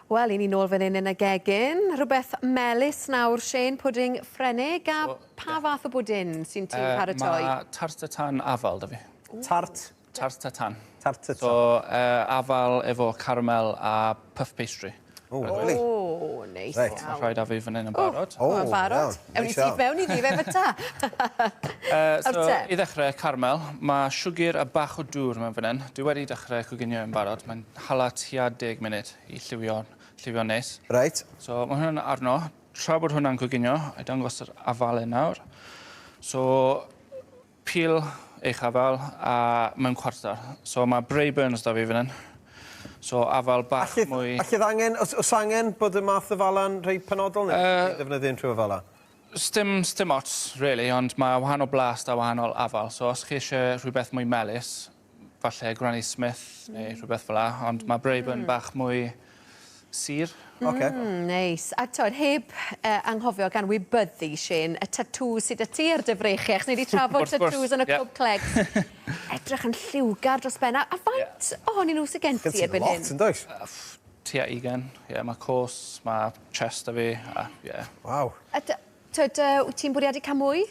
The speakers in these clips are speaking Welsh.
Wel, i ni nôl fan hyn yn y gegin. Rhywbeth melys nawr, Shane, pwding Ffrenig. A so, pa yeah. fath o bwdin sy'n ti'n paratoi? Mae tart tatin afal da fi. Tart? Tart tatin. Tart tatin. So, afal efo caramel a puff pastry. O, really? O, neis Reit. iawn. Mae rhai da fi fan hyn yn barod. O, mae'n barod. Ewn ni syth mewn iddi fe fyta. So, i ddechrau, caramel. Mae siwgr a bach o dŵr mewn fan hyn. Dwi wedi dechrau coginio yn barod. Mae'n hala tua 10 munud i lliwio, lliwio'n neis. Reit. So, mae hwnna'n arno. Tra bod hwnna'n coginio, a dangos yr afalau nawr. So, peel eich afal a mewn cwarter. So, mae Braeburns da fi fan hyn. So, afal bach Allith, mwy... Allith angen, os, os angen bod y math o fala'n rhai penodol neu ddefnyddio unrhyw afala? Sdim, sdim ots, really, ond mae wahanol blast a wahanol afal. So, os chi eisiau rhywbeth mwy melys, falle Granny Smith neu rhywbeth fel 'a, ond mae Braeburn bach mwy sur. Ocê. Neis. A t'od, heb anghofio gan wybyddu, Shane, y tatŵs sy 'da ti ar dy freichiau, achos ni 'di trafod tatŵs yn y Clwb Clegs. Edrych yn lliwgar dros ben. A faint ohonyn nhw sy gen ti erbyn hyn? Gen ti lot, yn does? Tua ugain. Ie, mae cos, mae chest 'da fi, a ie. Waw. A Twyd, wyt ti'n bwriadu cael mwy?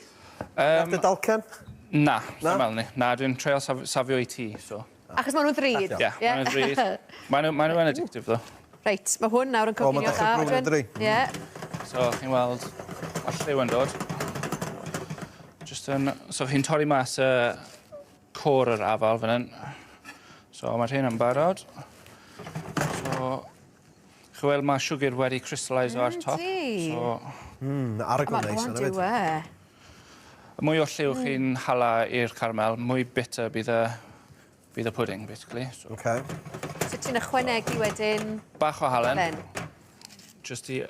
Ar dy dalcen? Na, na? Meddwl ni. Na, dwi'n treial saf safio i ti, so. Achos maen nhw'n ddrud. Ie, yeah, maen nhw'n ddrud. Maen nhw, maen nhw yn addictive, ddo. Reit, mae hwn nawr yn coginio dda. O, mae'n dechrau brwyn yn dydi? Ie. So, chi'n weld, mae'r lliw yn dod. Just yn... So, chi'n torri mas y cor yr afal fan hyn. So, mae'r hyn yn barod. So, Chi weld ma' siwgr wedi crystalliso ar top. Yndi. So... Arogl neis yna 'fyd. Yw e. Y mwy o lliw chi'n hala i'r caramel, mwy bitter bydd y bydd y pudding basically. So... Oce. So ti'n ychwanegu wedyn... Bach o halen. Halen. Jyst i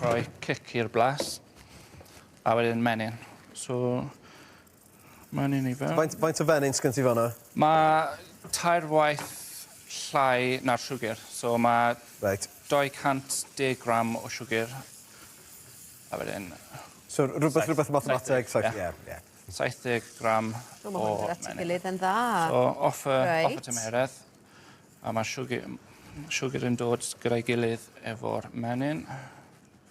rhoi cic i'r blas. A wedyn menyn. So menyn i fewn. Faint, faint o fenyn sgyn ti fan'na? Ma' tair waith llai na'r siwgr, so ma' Reit. 210 gram o siwgr a wedyn... So rwbeth rwbeth mathemateg saith ie ie. 70 gram o O ma' hwn yn dod at ei gilydd yn dda. So off y... Reit. Off y tymheredd. A ma' siwgr siwgr yn dod gyda'i gilydd efo'r menyn.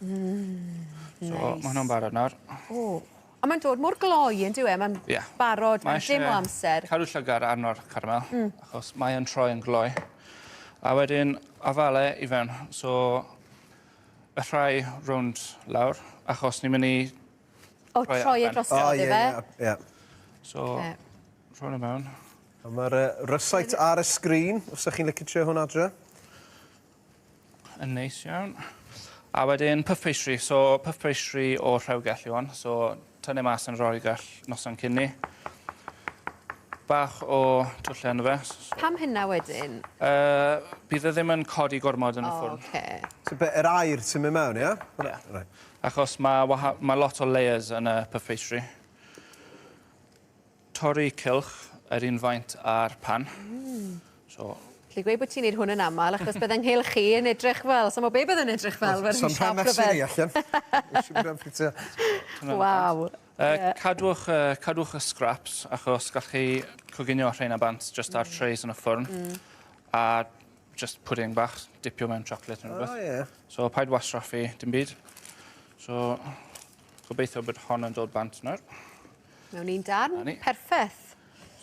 Neis. So ma' hwnna'n barod nawr. O. A mae'n dod mor gloi on'd yw e? Mae'n Ie. barod mewn dim o amser. Cadw llygad arno'r caramel. Achos mae e'n troi yn gloi. A wedyn afale i fewn. So y rhai rownd lawr achos ni'n myn' i O troi e drosodd ife? O ie ie ie. So rhoi nw mewn. A ma'r rysait ar y sgrin os 'dach chi'n licio trio hwn adre. Yn neis iawn. A wedyn puff pastry. So puff pastry o rhewgell yw 'on. So tynnu mas yn yr oergell noson cyn 'ny. Bach o twlle ynddo fe. So... Pam hynna wedyn? Bydd e ddim yn codi gormod yn y ffwrn. O oce. So be' yr aer sy'n myn' mewn ie? Ie. Reit. Achos ma' waha- ma' lot o layers yn y puff pastry. Torri cylch yr un faint â'r pan. So... Gallu gweud bod ti'n neud hwn yn amal achos bydde nghylch i yn edrych fel, sa mo be bydde'n edrych fel fel So'n siâp rhan mesur i rhywbeth. allan. Waw. Cadwch cadwch y scraps achos gall chi coginio rheina bant jyst ar trays yn y ffwrn. A jyst pudding bach, dipio mewn chocolate neu rwbeth. O ie. So paid wastraffu dim byd. So gobeithio bod hon yn dod bant nawr. Mewn un darn. 'Na ni. Perffeth.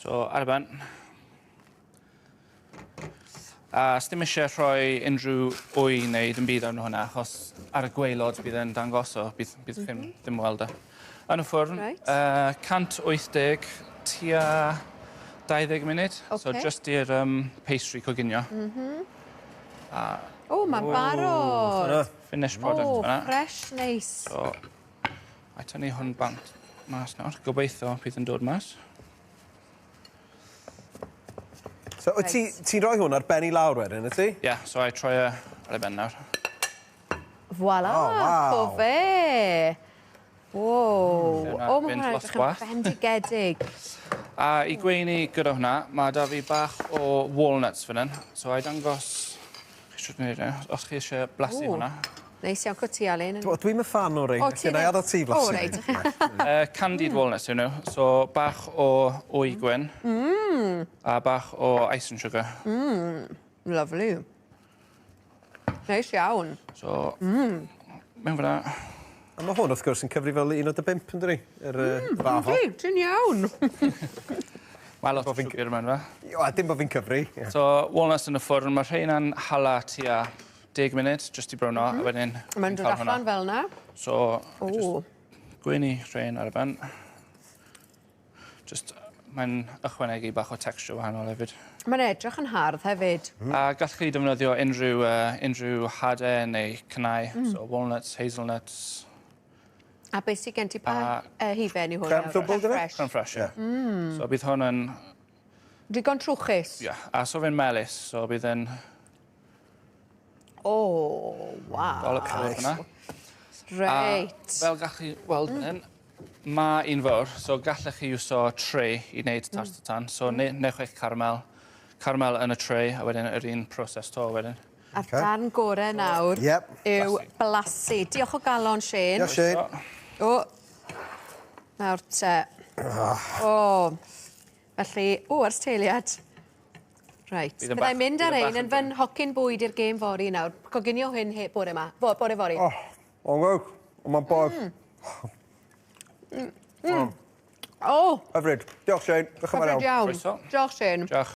So ar y ben. A sdim isie rhoi unrhyw wy neu dim byd arno hwnna achos ar y gwaelod bydd e'n dangos so bydd bydd chi'n ddim weld e. Yn y ffwrn... Reit. 180 tua 20 munud. Oce. So jyst i'r pastry coginio. M-hm. A... O ma'n barod. Finished product O fan 'na. fresh neis. So A tynnu hwn bant mas nawr. Gobeithio bydd yn dod mas. So wyt ti ti'n rhoi hwn ar ben i lawr wedyn, wyt ti? Ie, yeah, so I troi e ar ei ben nawr. Voilà! Oh, waw. Co fe! Wow! O, ma' hwnna'n edrych yn fendigedig. A i gweini gyda hwnna, ma' 'da fi bach o walnuts fan 'yn. So ai dangos chi shwt wneud e, os chi isie blasu hwnna. Neis iawn, co ti Alun. Dwi dwi'm yn ffan o rein, felly 'nai adal ti flasu. O reit. Candied walnuts yw nhw, so bach o wy gwyn. A bach o icing sugar. Lovely. Neis iawn. So, mewn fyna. A ma' hwn wrth gwrs yn cyfri fel un o dy bump yndydi? Yr yy yr afal. Yndi, ti'n iawn. Mae lot o siwgr mewn fe. O, a dim bo' fi'n cyfri. Ie. So, walnuts yn y ffwrn, mae rheina'n hala tua 10 munud, jyst i browno, a wedyn... Mae'n dod allan fel 'na. So, O. just gweini rhein ar y ben. Just, mae'n ychwanegu bach o texture wahanol hefyd. Mae'n edrych yn hardd hefyd. A gallwch chi defnyddio unrhyw hade neu cynnau, so walnuts, hazelnuts, A beth sydd gen ti pa hufen i hwn? Crème ddwbl, dyfe? Fresh. Crème fraîche, ie. So bydd hwn yn, Digon trwchus. ie, a so fe'n melys, so bydd yn O, waw. dollop o'r hwnna. Reit. A fel gallwch chi weld fan hyn, mae un fawr, so gallech chi iwso tray i wneud tart tatin. So newch eich caramel yn y tray, a wedyn yr un proses to wedyn. A'r darn gore nawr yw blasu. Diolch o galon, Shane. Diolch, Shane. O, nawr te. O, felly, o, ers teiliad. Reit, Bydd yn byddai'n mynd bydd ar yn ein bach yn yn fy nhocyn bwyd i'r gêm fory nawr. Coginio hyn bore 'ma, bore fory. O, o'n gwych. Ond mae'n boeth. O, Hyfryd. Diolch, Shane. Diolch yn fawr hyfryd iawn. iawn. Croeso. Diolch, Shane. Diolch.